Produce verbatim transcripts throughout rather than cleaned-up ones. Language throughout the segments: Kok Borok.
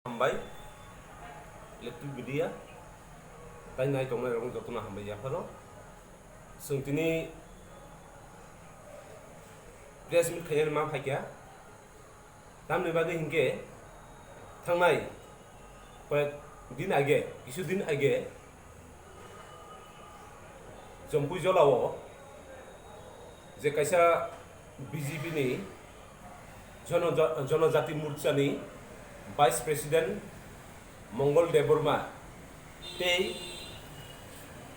Hambai, electric media, tai nai tongnai rok jotono hambai yapharo. Chwng tini press meet khaina ma phaikha, tamni bagwi hinkhe thangnai koyek din age, kisu din age, Jompui Jolao je kaisa B J P ni Jono-, Jonojati Morcha ni Vice President Mongol Debbarma tei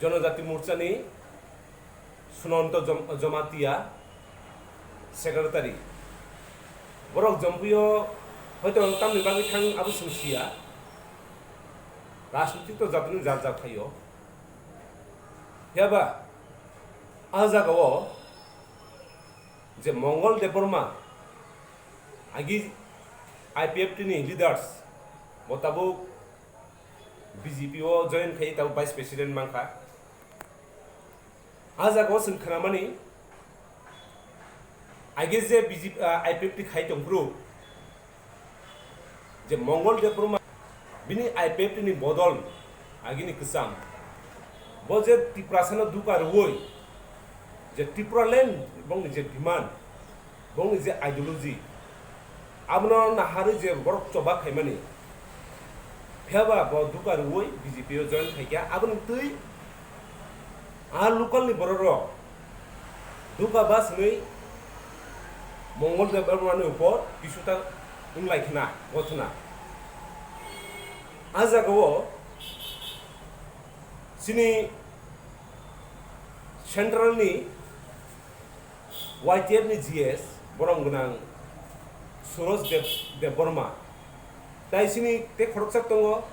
Jonojati Morcha ni Sunanta Jom-, Jamatia Secretary. Borok Jompuio hoito tamni bagwi thang abo chwng siya. Rajnitik to jatoni jat jat phaio. Phiya ba a jagao je Mongol Debbarma agi I P F T ni leaders bo tabuk B J P o join khai tabuk Vice President mankha. A jagao chwng khnamani, age je B J P, ah, I P F T khai tongphuru, je Mongol Debbarma bini I P F T ni bodol agini kwcham, bo je Tiprasano duka rwui je Tipraland bongni je demand, bongni je ideology, abono naharwi je borok choba khaimani, phiya ba bo duka rwui B J P o join khaikha. Aboni twi a local ni borok rok duka bus hwnwi Mongol Debbarma ni upor kisuta wnglai khna gothona. A jagao chini central ni Y T F ni G S borom gwnang Suroj Deb-, Debbarma, tai chini tei khoroksa tongo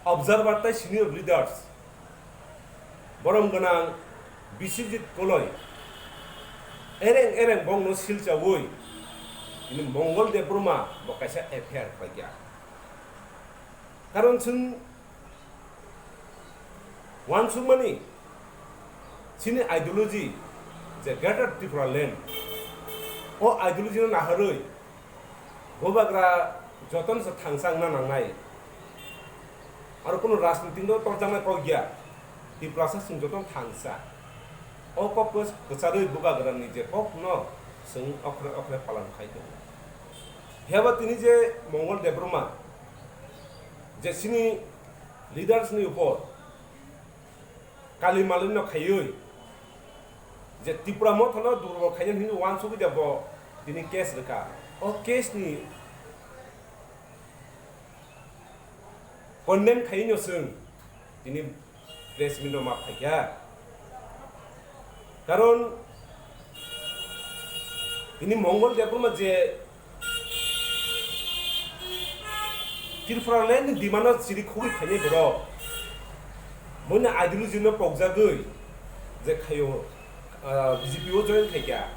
observer tai senior leaders borom gwnang Biswajit Koloi, ereng ereng bongno silchaui tini Mongol Debbarma bo kaisa F I R khlaikha. Karon chwng uansukmani chini ideology je Greater Tripura Land, o ideology no naharwi bubagra jotono se thangsa wngna nangnai. Aro kunu rajniti no torjaknai kok ya, Tiprasa chwng jotono thangsa. O kok no kwcharwi bubagra ni je kok no chwng okhre okhre palan khai tongo. Heba tini je Mongol Debbarma je chini leaders ni upor kali malino khaiwi je Tipra Motha no durbol khainani hinwi uansugwi de bo tini case rwkha. O case ni condemn khaino chwng tini press meet no ma phaikha. Karon tini Mongol Debbarma je Tripura land ni demand no chiri khogwi phainai borok. Moini ideology no pokjagwi je khaio, ah, B J P o join khaikha.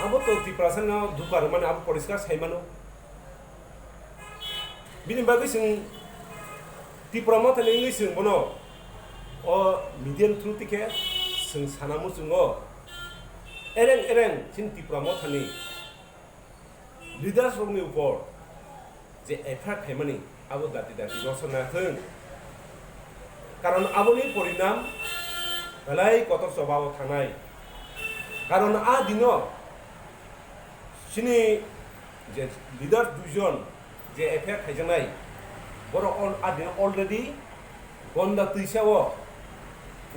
Abo to Tiprasa no duka rwmani abo poriskar sai mano. Bini bagwi chwng Tipra Motha ni wngwi chwng bono o media ni through tikhe chwng sana muchungo. Ereng ereng chini Tipra Motha ni leaders rokni upor je F I R khaimani abo dati dati rosona thung. Karon aboni porinam belai kotor chobao thangnai. Karon a dino chini je leaders duijon je F I R khaijaknai, borok al-, a dino already Gonda twisa o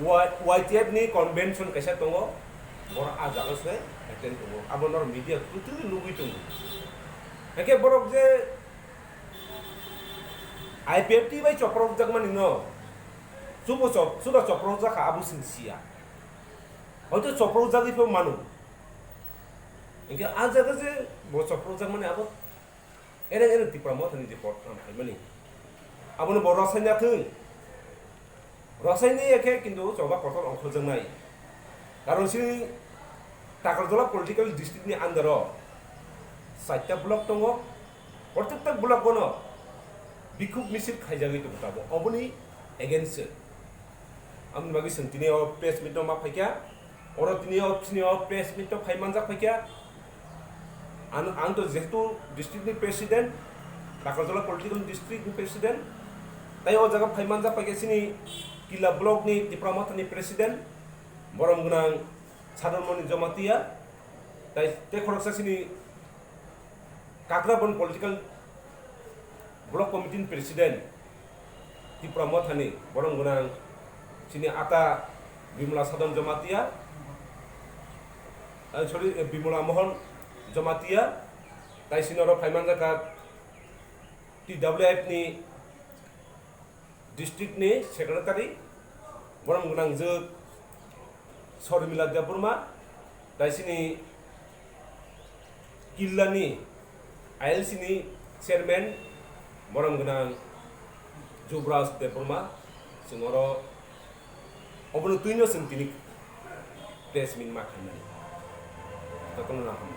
Y-, Y T F ni convention kaisa tongo, borok a jaga se attend tongo. Abo norok media kwtwi nugwi tongo. Hakhe borok je I P F T bai choprokjakmani no, chubo chop-, chuba choprokjak kha abo chwng siya. Hoito choprokjagwi pho mano. Hinkhe a jaga je bo choprokjakmani abo Ereng ereng Tipra Mothani je program khaimani, abono bo rwsaina thung. Rwsaini ya khe kintu choba kotor ongkhorjaknai. Karon chini Takarjala political district ni under o chaita block tongo. Protekta block bono bikhuk misil khaijagwi tongo tabuk. Oboni against se. Aboni bagwi chwng tini o press meet no ma phaikha. Oro tini o, tini o press meet no phai manjak phaikha. Ang, ang to jehetu district ni president, Takarjala political district ni president, tai o jaga phaimanjak paikha chini Killa block ni Tipra Motha ni president, borom gwnang Sadon Moni Jamatia, tai tei khoroksa chini Kakrabon political block committee ni president Tipra Motha ni, borom gwnang chini ata Bimla Sadon Jamatia, eh, sorry, eh, Bimla Mohon Jamatia, tai chini oro phaimanjak kha T W F ni district ni secretary, borom gwnang jwk Sormila Debbarma, tai chini Killa ni I L C ni chairman, borom gwnang Jubraj Debbarma, chwng oro obono twino chwng tini press meet ma khaimani. Jotono no hambai.